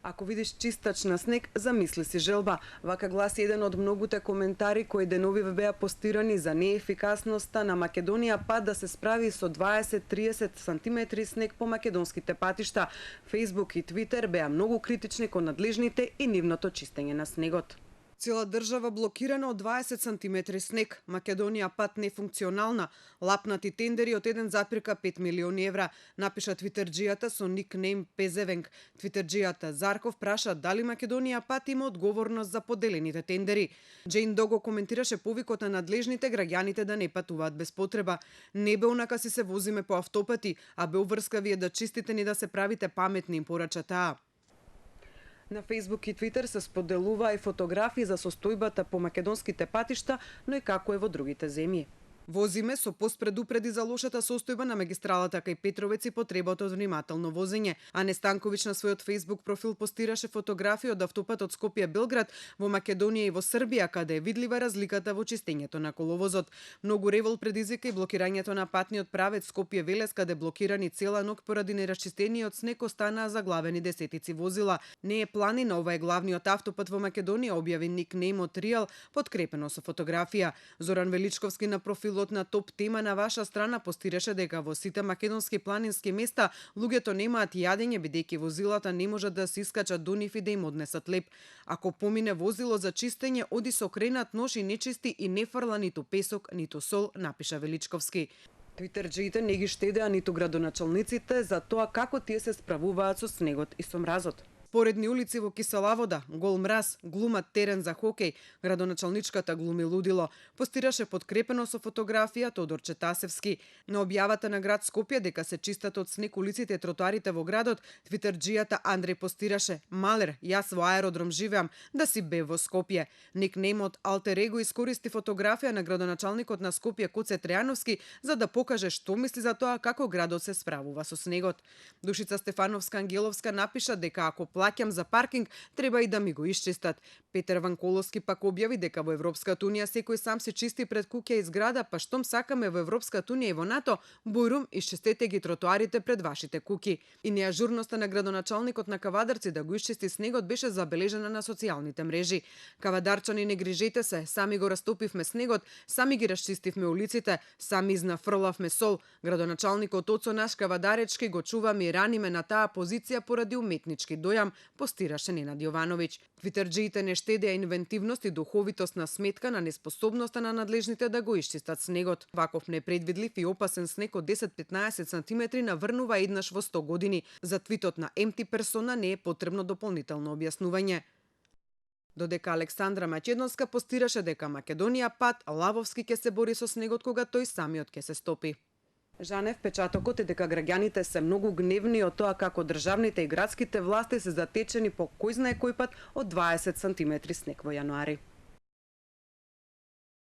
Ако видиш чистач на снег, замисли си желба. Вака гласи еден од многуте коментари кои деновиве беа постирани за неефикасноста на Македонија пат да се справи со 20-30 сантиметри снег по македонските патишта. Фејсбук и Твитер беа многу критични кон надлежните и нивното чистење на снегот. Цела држава блокирана од 20 сантиметри снег. Македонија пат нефункционална. Лапнати тендери од 1,5 милиони евра, напиша твитерџијата со никнейм Пезевенг. Твитерџијата Зарков праша дали Македонија пат има одговорност за поделените тендери. Джейн Дого коментираше повикот на надлежните граѓаните да не патуваат без потреба. Не бе онака си се возиме по автопати, а бе уврска вие да чистите ни да се правите паметни, им порача таа. На Фејсбук и Твитер се споделува и фотографии за состојбата по македонските патишта, но и како е во другите земји. Возиме со пост предупреди за лошата состојба на магистралата кај Петровец и потребата од внимателно возење. Ане Станковиќ на својот Фејсбук профил постираше фотографии од автопатот Скопје-Белград во Македонија и во Србија, каде е видлива разликата во чистењето на коловозот. Многу револ предизвика и блокирањето на патниот правец Скопје-Велес, каде блокирани цела ног поради нерасчистениот снег останаа заглавени десетици возила. Не е планина, ова е главниот автопат во Македонија, објави никнеймот Риал, подкрепено со фотографија. Зоран Величковски на профилот на Топ тема на ваша страна постираше дека во сите македонски планински места луѓето немаат јадење бидејќи возилата не можат да се искачат до нив и да им однесат леп. Ако помине возило за чистење, оди со кренат нож и нечисти и не фрла ниту песок, ниту сол, напиша Величковски. Твитерџиите не ги штедеа ниту градоначалниците за тоа како тие се справуваат со снегот и со мразот. Поредни улици во кисела вода, гол мраз, глумат терен за хокеј, градоначалничката глуми лудило. Постираше подкрепено со фотографија Тодор Четасевски. На објавата на град Скопје дека се чистат од снег улиците и тротоарите во градот, твитерџијата Андреј постираше: "Малер, јас во аеродром живеам, да си бе во Скопје." Никнеймот Алтер Его искористи фотографија на градоначалникот на Скопје Коце Тројановски за да покаже што мисли за тоа како градот се справува со снегот. Душица Стефановска Ангеловска напиша дека ако плаќам за паркинг, треба и да ми го исчистат. Петер Ванколовски пак објави дека во Европската унија секој сам се чисти пред куќа и зграда, па штом сакаме во Европската унија и во НАТО, бујрум исчистете ги тротоарите пред вашите куќи. И неажурноста на градоначалникот на Кавадарци да го исчисти снегот беше забележена на социјалните мрежи. "Кавадарчани, не грижете се, сами го растопивме снегот, сами ги расчистивме улиците, сами изнафрлавме сол. Градоначалникот Оцо наш Кавадаречки го чуваме и раниме на таа позиција поради уметнички дојам", постираше Ненад Јовановиќ. Твитерџиите не штедеа инвентивност и духовитост на сметка на неспособноста на надлежните да го исчистат снегот. Ваков непредвидлив и опасен снег од 10-15 сантиметри наврнува еднаш во 100 години. За твитот на Емти Персона не е потребно дополнително објаснување. Додека Александра Маќедонска постираше дека Македонија пат лавовски ќе се бори со снегот кога тој самиот ќе се стопи. Жанев печатокот е дека граѓаните се многу гневни од тоа како државните и градските власти се затечени по кој знае кој пат од 20 сантиметри снег во јануари.